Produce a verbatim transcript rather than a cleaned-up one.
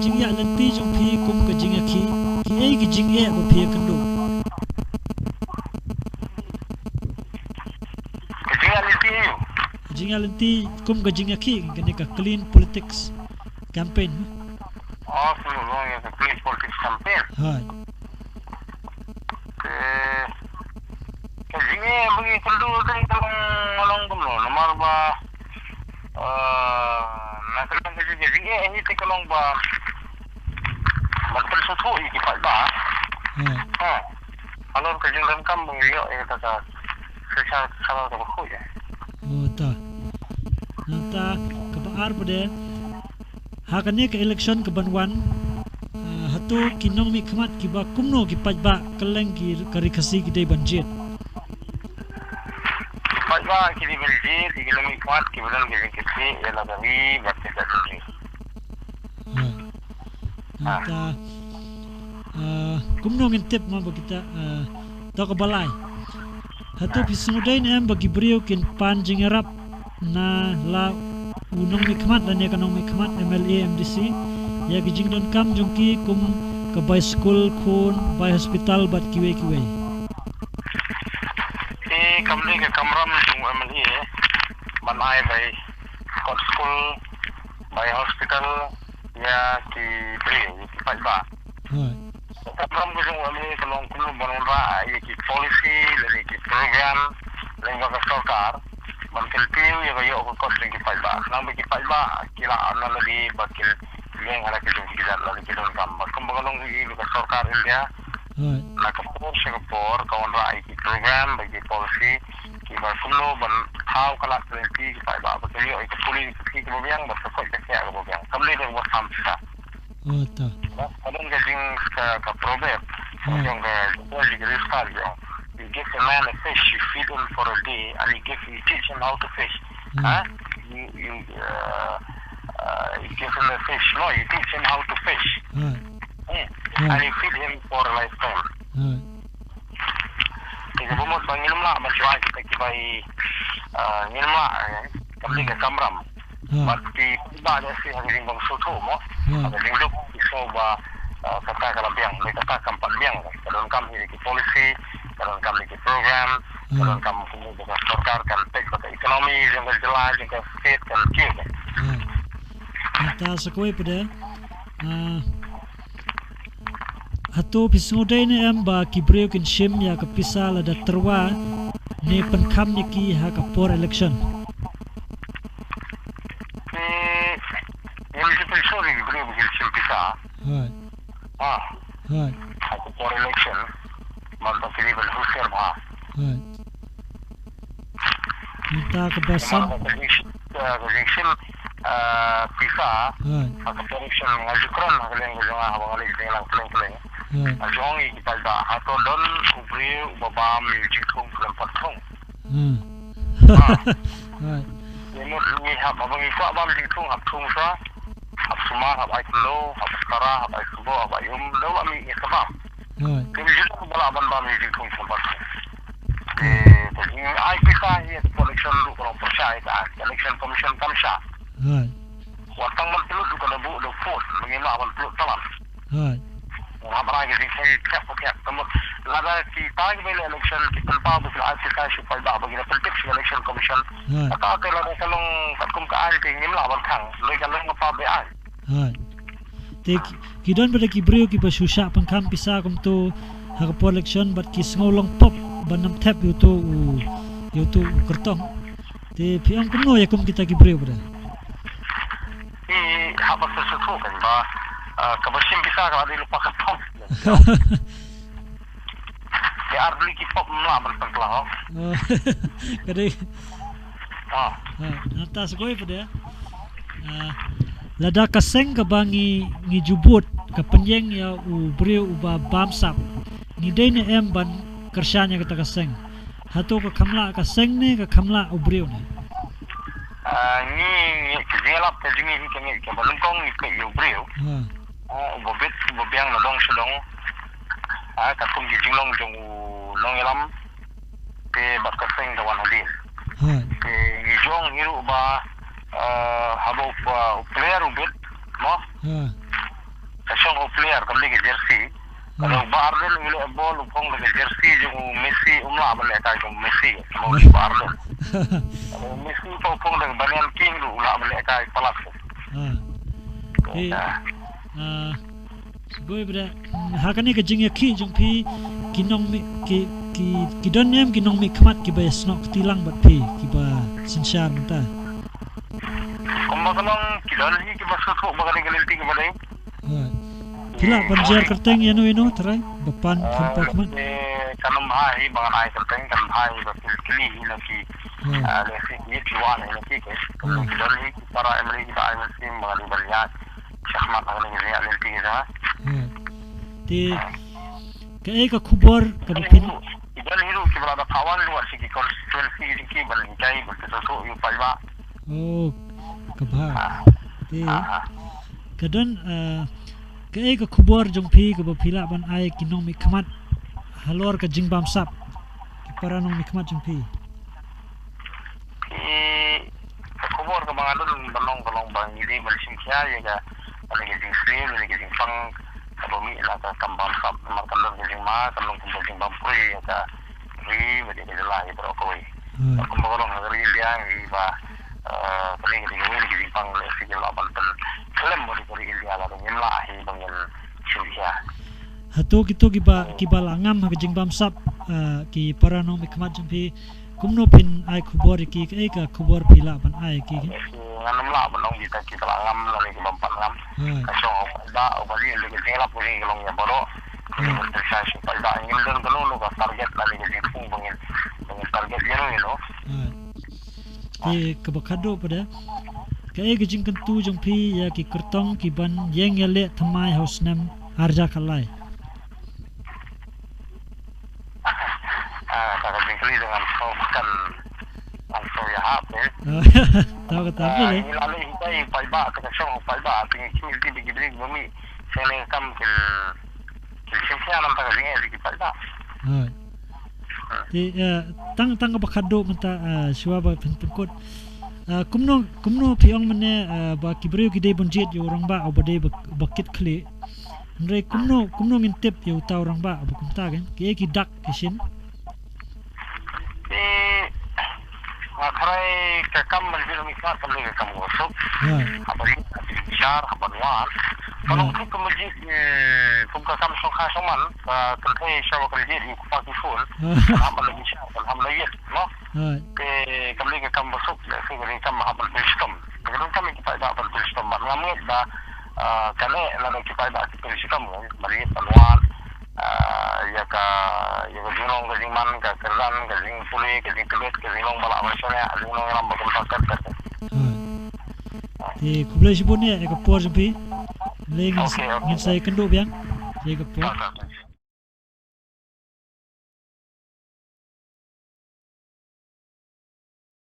jingïaid lynti jong phi kum ka jingïakhih, kiei ki jingeh ba phi ïakynduh? Ka jingïaid lynti aïu? Jingïaid lynti kum ka jingïakhih, kane ka clean politics campaign. Oh, kum ka clean politics campaign. Hooid. Te ka jingeh ba ngi kynduh te ka long, ka long kumno, namar ba, eh, na ka liang ka jingeh, jingeh hi te ka long ba, ban pynsngewthuh ïa ki paidbah. Hmm. Ha. Halor ka jingdonkam ba ngi ïoh ïa kata ka shisha shala kaba khuid. Oh, ta. Nangta kaba ar pat de, ha kane ka election kaban wan, ah, hato ki nongmihkhmat kiba kumno ki paidbah kylleng ki, ka Ri Khasi ki dei ban jied? Ki paidbah ki dei ban jied ïa ki nongmihkhmat kiba don ka jingkitkhlieh ïa la ka ri bad ka jaitbynriew. Hooid. Nangta, ah, kumno ngin tip mo ba kita, ah, to kaba lai. Hato phi sngewdei ne em ba ki briew kin pan jingïarap na la u nongmihkhmat lane ka nongmihkhmat, M L A, M D C, ïa ki jingdonkam jong ki kum ka bai skul khun, bai hospital bad kiwei kiwei? Te kam dei ka kamram jong u M L A ban ai bai kot skul, bai hospital ïa ki briew, ïa ki paidbah. Hooid. Ka kamram ka jong u M L A ka long kumno ban wanrah ïa ki policy lane ki program lyngba ka sorkar ban kyntiew ïa ka ïoh ka kot jong ki paidbah. Khnang ba ki paidbah ki lah na lade ba kin ïeng ha la ka jong ki jait lada ki donkam. Bad kumba ka long ïa ka sorkar India, hooid, na ka por sha ka por ka wanrah ïa ki program bad ki policy kiba kumno ban thaw ka lad ka lynti ki paidbah ba kin ïoh ïa ka pule ka phi kaba biang bad ka koit ka khiah kaba biang. Kam dei da kaba sam pisa. Oh, ta. Ka don ka jing ka, ka proverb. Hmm. Jong ka, jong ka Ri Khasi jong. You give a man a fish, you feed him for a day, and you give, you teach him how to fish. Hmm. Huh? You, you, uh, uh, you give him a fish. No, you teach him how to fish. Hmm. Hmm. Hmm. And you feed him for a lifetime. Hmm. Te ka mut ba ngim lah ban shuwa kita kiba i, ah, ngim lah, eh, kam dei ka kamram. Hmm. Bad ki paidbah da shi ha ka jingbym sngewthuh mo. Hmm. Ha ka jingduk ki sngew ba, ah, kata ka la biang, dei kata kam pat biang. Ka donkam hi ki policy, ka donkam hi ki program, ka, hmm, donkam kumno ba ka sorkar kan peit ba ka economy jong ka jylla, jong ka state kan kiew. Hmm. Nangta sa kawei pat de, ah, hato phi sngewdei ne em ba ki briew kin shim ïa ka pisa lada tyrwa ne pynkham ïa ki ha ka por election? Te ngim ju pynsngew ïa ki briew ba kin shim pisa. Hooid. Ah. Hooid. Ha ka por election. Bad ba ki dei ban husiar bha. Hooid. Nangta kaba san. Namar ka jingshim, eh, ka jingshim, eh, pisa. Hooid. Ha ka por election nga ju kren ha ka liang ka jong nga haba nga leit sdang lang kylleng kylleng. Hooid. Nga ju ong ïa ki paidbah, hato don u briew uba bam ïa u jingthung khlem pat thung? Hmm. Ah. Hooid. Ïa mut ngi hap, haba ngi kwah bam jingthung, hap thung shuwa, hap sumar, hap ai kyndoh, hap stara, hap ai sboh, hap ai um, dei la mih ïa ka bam. Hooid. Te ngi ju dei ba lah ban bam ïa jingthung sha bad. Te, hmm, te ngi ai pisa hi ïa ka election ruh ka long pyrshah ïa ka Election Commission kam shah. Hooid. Wat tang ban pynlut ruh ka da buh da vote, ba ngim lah ban pynlut palat. Hooid. Hap ban ai ka jingkheiñ thep pa thep. Ka mut lada kita kiba ïaleh election ki pynpaw ba ki la ai pisa sha u paidbah ba ki la pyntip sha Election Commission. Hooid. Kata te lada ka long katkum ka aiñ te ngim lah ban khang. Dei ka long ka pap ba aiñ. Hooid. Te ki, ki don pat de ki briew kiba shu shah pynkham pisa kumto ha ka por election bad ki sngew long pop ban ym thep ïa uto u, ïa uto u kyrtong. Te phi ong kumno ïa kum kita ki briew pat de? Te haba sa shu kan ba, ah, kaba shim pisa ka la dei lypa kyrtong. Te ar tylli ki pop mla ban pynkylla. Oh. Ka dei. Ah. Ah, nangta sa kawei pat de. Ah, lada ka seng kaba ngi, ngi ju bud ka pynïeng ïa u briew uba bamsap, ngi dei ne em ban kyrshan ïa kata ka seng? Hato ka kham lah ka seng ne ka kham lah u briew ne? Ah, ngi, ngi, ka jingïalap ka jong ngi ka ngi kaba nyngkong ngi peit ïa u briew. Ha. Ah, uba bit, uba biang na dong sha dong. Ah, katkum ki jinglong jong u nongïalam. Te bad ka seng ka wan hadien. Ha. Te ngi ju ong hi ruh ba, ah, haba u, ah, u player u bit, mo? Ha. jong u player, kam dei ka jersey. Ka dei u Bah Ardent u leh ball u phong da ka jersey jong u Messi, um lah ban lehkai kum u Messi. Ka dei u Bah Ardent. Ka dei u Messi u phong da ka banyan king ruh u lah ban lehkai palat. Ah. Eh, ah, sngewbha ba da, mm, ha kane ka jingïakhih jong phi, ki nongmih, ki, ki, ki don ne em ki nongmih khmat kiba ïasnoh kti lang bad phi, kiba synshar mynta? Kumba ka long, ki don hi kiba sngewthuh ba kane ka lynti kaba dei. Right. Phi lah ban jer kyrteng ïano ïano trai ba pan kham poi khmat. Eh, kan ym bha hi ba ngan ai kyrteng, kan bha hi ba phi khmih hi na ki, ah, lehse ki ïeit ki wan hi na ki ke. Ki don hi ki para M L A kiba ai mynsiem ba ngan ïa ban ïaid shakhmat ha kane ka jingïaid lynti ka jong nga. Te kaei ka khubor kaba phin, ki don hi ruh kiba la da pawan ruh ha ki constituency ki ban hikai ba ki sngewthuh ïa u paidbah. Oh, ka bha. Te ka don, ah, kaei ka khubor jong phi kaba phi lah ban ai ki nongmihkhmat halor ka jingbamsap, ki para nongmihkhmat jong phi? Ki, ka khubor kaba nga don ban ong ka long ba ngi dei ban shim khia ïa ka, ïa ka jingsniew, ïa ka jingpang kaba mih na ka kam bamsap, namar kan don ka jingma, kan long kumba jingbamkri ïa ka ri bad ïa ka jylla ïa baroh kawei. Kumba ka long ha ka ri India ngi ba, eh, kane ka dei kawei na ka jingpang lehse ki lah ban pynkhlem bad ka ri India lada ngim lah hi ba ngin shim khia. Hato kito kiba, kiba la ngam ha ka jingbamsap, eh, ki para nongmihkhmat jong phi, kumno phin ai khubor ïa ki, kaei ka khubor phi lah ban ai ïa ki? Ngan ym lah ban ong kita kiba la ngam lane kiba ym pat ngam. Ka shong u paidbah uba leh ka jingïalap ka jong ngi ka long ïa baroh. Ka jingpynshai sha u paidbah, ngim don kano kano ka target lane ka jingthung ba ngin, ba ngin target ïano ïano. Te kaba khatduh pat de, kaei ka jingkyntu jong phi ïa ki kyrtong ki ban ïeng ïaleh thymmai ha u snem arhajar khatlai? Ah, ka jingkylli jong nga ngan sngewkmen, ngan sngew ïahap, eh. Taw kata phi leh. Ngi la leh hikai paidbah, te ka shong paidbah, te ngi kyrmen ki briew ba mih sha kane ka kam kin, kin shim khia namar ka jingeh ki paidbah. Te, eh, tang, tang kaba khatduh mynta, eh, shuwa ba phin pynkut. Eh, kumno, kumno phi ong mynne, eh, ba ki briew ki dei ban jied ïa u rangbah uba dei ba, ba kit khlieh. Hynrei kumno, kumno ngin tip ïa uta u rangbah uba kumta, kan? Kiei ki dak ki shin? Te nga tharai ka kam ban jied u mihkhmat kam dei ka kam kaba suk. Haba ïeit, haba bishar, haba wan. Ka long thik kumba jied, eh, kum ka kam shongkha shongman, ka kynthei sha ba kan jied ïa u kpa ki khun. Kan hap ban la bishar, kan hap ban la ïeit, no? Te kam dei ka kam ba suk, lehse ka dei kam hap ban pynshitom. Te ka dei kam ki paidbah ban pynshitom bad ngam ngeit ba, ah, kane lada ki paidbah ki pynshitom ban ïeit ban wan, ah, ïa ka, ïa ka jinglong ka jingman, ka kyrdan, ka jingpule, ka jingkyllut, ka jinglong ba lah ban shaniah, ka jinglong ïalam ba kumta kat kat. Te khublei shibun ïa ka por jong phi. Lei ngin sa ïakynduh biang ïa ka por.